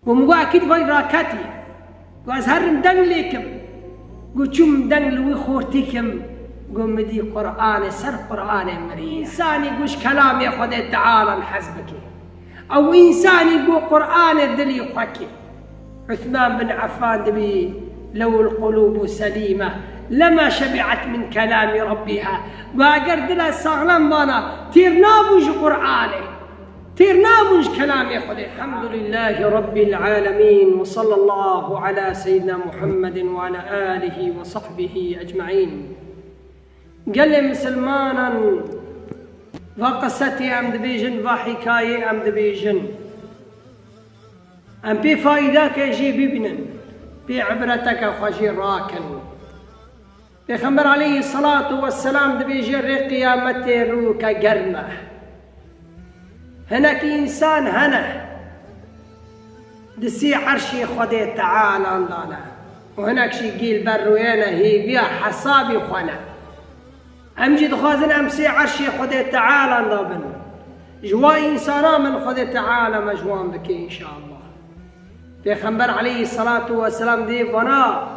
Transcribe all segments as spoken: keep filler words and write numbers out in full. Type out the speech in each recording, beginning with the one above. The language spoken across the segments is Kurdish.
Got, min got, ekîd vay raketî. Got, ez herim deng lê kim. Got, çûm deng li wî xortî kim. Got, min dî Qur'anê, ser Qur'anê mirî. Însanî got ji kelamê Xwedê Teala hez bike. Ew însanî got Qur'anê dilî xwe kê. Uthman bin Affan dibî, "Lew el-qulubu selîme, lema şebi'et min kelami Rabbiha." Got, eger dila saxlem bana, têr nabû ji Qur'anê. Têr nabûn ji kelamê Xwedê. Elhamdulillahî Rabbil alemîn ve sallallahu ala seyyidina Muhammedin ve ala alihi ve sahbihi ecmaîn. Gelê misilmanan, va qisetê em dibêjin, va hîkayê em dibêjin. Em pê faydeke jê bibînin, pê ibreteke xwe jê rakin. Pêxember aleyhisselatu vesselam dibêje, rê qiyametê rûke germ e. Hinek însan hene, di sê erşê Xwedê Tealan de ne. Û hinek jî gîl ber rûyê ne, hêviya hesabî xwe ne. Em jî dixwazin em sê erşê Xwedê Tealan de bin. Ji wa însanan bin, Xwedê Teala me ji wan bike înşallah. Pêxember aleyhisselatu vesselam dê vana,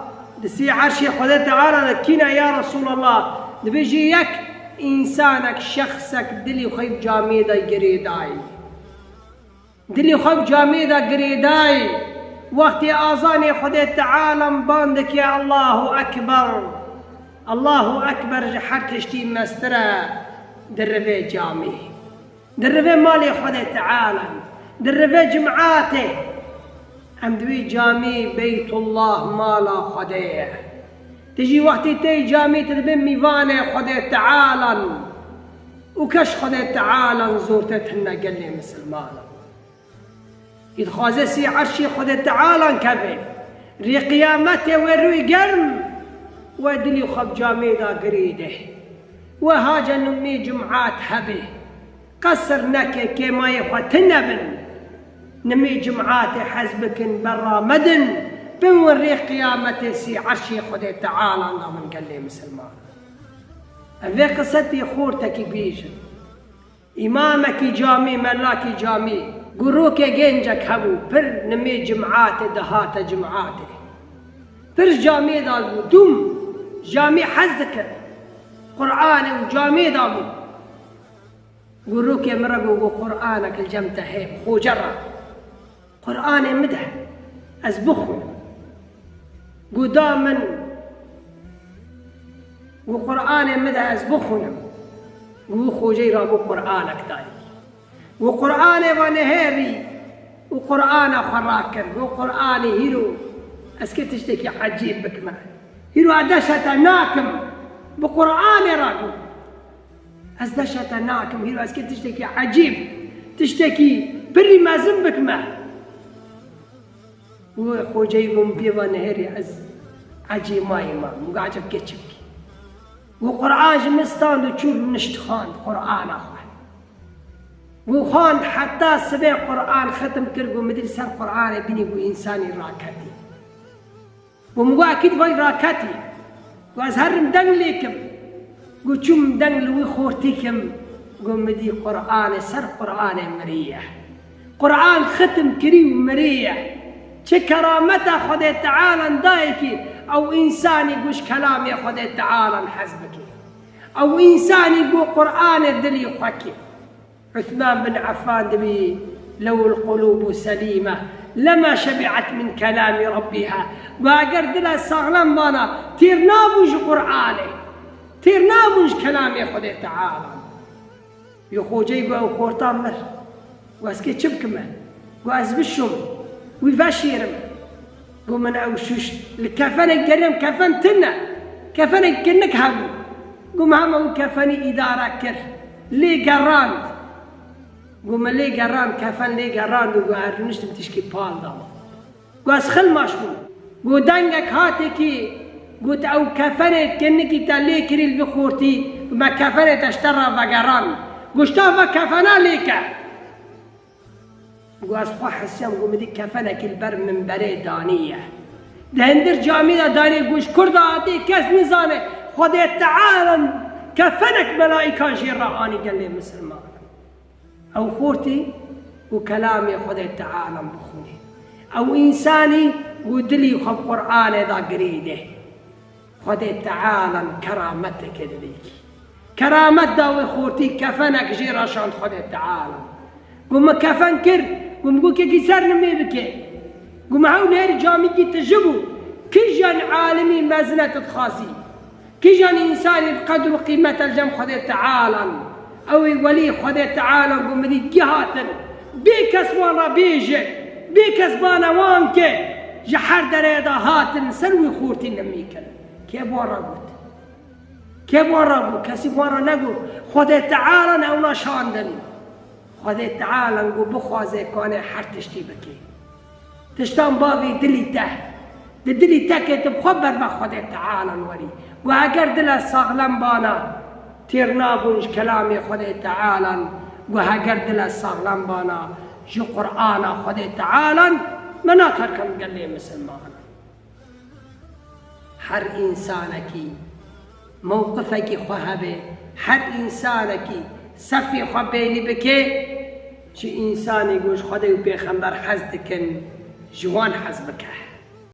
di sê erşê Xwedê Teala de kî ne ya Resulallah? Dibêjî, yek însanek, şexsek dilî xwe bi camê de girêdayî. Dilî xwe bi camê de girêdayî. Wextê azanê Xwedê Teala ban dike, Allahu Ekber. Allahu Ekber ji her tiştî mestir e, dirivê camê. Di rivê malê Xwedê Teala, di rivê cimatê. Em di wî camî Beytullah mala Xwedê ye. Tu jî wextî tê camî tu dibê mîvanê Xwedê Teala û keş Xwedê Teala zor te tune gelê misilmanan. Î dixwaze sî erşê Xwedê Teala keve. Rê qiyametê wê rûy germ, wê dilî xwe bi camê de girêde. Wê hace nimê cimat hebe. Qesir neke, kêmayê xwe tune bin. Nimê cimatê hez bikin, berra medin. Bin win rê qiyametê sî erşê Xwedê Teala da min gelê misilman. Ev vê qisetê xortekî bêjin. Îmamekî camî, melakî camî, gurokê gêncek hebû, pir nimê cimatê dihate cimatê. Pir camê da bû, dûm camî hez dikir. Qur'anê û camê da bû. Got, rokê min re got, got, Qur'anek li cem te heye, bi xoce re. Qur'anê min de, ez bixwînim. Got, da min. Got, Qur'anê min de, ez bixwînim. Got, wî xoceyî re got, Qur'anek dayî. Got, Qur'anê ve nihêrî û Qur'ana xwe rakir. Got, Qur'anê hîro, ez kê tiştekî ecêb bikime. Hîro ez deşete nakim. Bi Qur'anê re got. Ez deşete nakim, hîro ez kê tiştekî ecêb, tiştekî pirî mezin bikime. Û xoceyî got, min pê ve nihêrî ez ecêmayî me. Min got, ecêb kê çi bikî? Got, Qur'an ji min stand û çû nişt xwend, Qur'ana xwe. Got, xwend heta sibê Qur'an xitim kir, got, min dî li ser Qur'anê bînî, got, însanî raketî. Got, min got, ekîd vay raketî. Got, ez herim deng lê kim. Got, çûm deng li wî xortî kim. Got, min dî Qur'anê, ser Qur'anê mirî ye. Qur'an xitim kirî û mirî ye. Çi kerameta Xwedê Teala dayekî, ew însanî got ji kelamê Xwedê Teala hez bike. Ew însanî got Qur'anê dilî xwe kê. Uthman bin Affan dibî, "Lew el-qulubu selîme, lema şebi'et min kelami Rabbiha." Got, eger dila saxlem bana, têr nabû ji Qur'anê. Têr nabûn ji kelamê Xwedê Teala. Yê xoceyî got, ew xorta mir. Got, ez kê çi bikime? Got, ez bişom. Wî veşêrim. Got, min ew şûş li kefenek geriyam, kefen tune. Kefenek kinik hebû. Got, min hema wî kefenî îdare kir. Lê gerand. Got, min lê gerand, kefen lê gerand û got, ez rûniştim tişkî pal dama. Got, ez xilmaş bûm. Got, dengek hatekî, got, ew kefenê kinikî te lê kirî li vî xortî, got, me kefenê te ji te re vegerand. Got, ji te ve kefena lê ke. Got, ez xwe hesiyam, got, min dî kefenekî li ber minberê danî ye. Di hindir camî de danî, got, ji kur de hatî, kes nizane, Xwedê Teala kefenek melaîkan jê re anî gelê misilman. Ew xortî û kelamê Xwedê Teala bixwînê. Ew însanî ku dilî xwe bi Qur'anê da girî de, Xwedê Teala kerameteke didî. Keramet da wê xortî, kefenek jê re şand Xwedê Teala. Ku min kefen kir, ku min got kekî ser nimê bike. Ku min hew nêr camîkî tijî bû. Kijan alimî mezin e tu dixwazî? Kijan însanî bi qedr û qîmet e li cem Xwedê Teala? Ew ê welî Xwedê Teala ku min dît gihatin. Bê kes wan re bêje, bê kes bana wan ke, ji her derê de hatin ser wî xortî nimî kirin. Kê bi wan re got? Kê bi wan re got? Kesî bi wan re negot. Xwedê Teala ne ewna şandin. Xwedê Teala ku bixwaze kane her tiştî bike. Tiştan bavî dilî te. Di dilî te ke tu bi xwe berve Xwedê Teala werî. Ku heger dile saxlem bana, têr nabûn ji kelamê Xwedê Teala. Ku heger dile saxlem bana, ji Qur'ana Xwedê Teala, me naterkim gelê misilmanan. Her însanekî mewqifekî xwe hebe, her însanekî sefê xwe beynî bike, ji însanê ku ji Xwedê û Pêxember hez dikin, ji wan hez bike.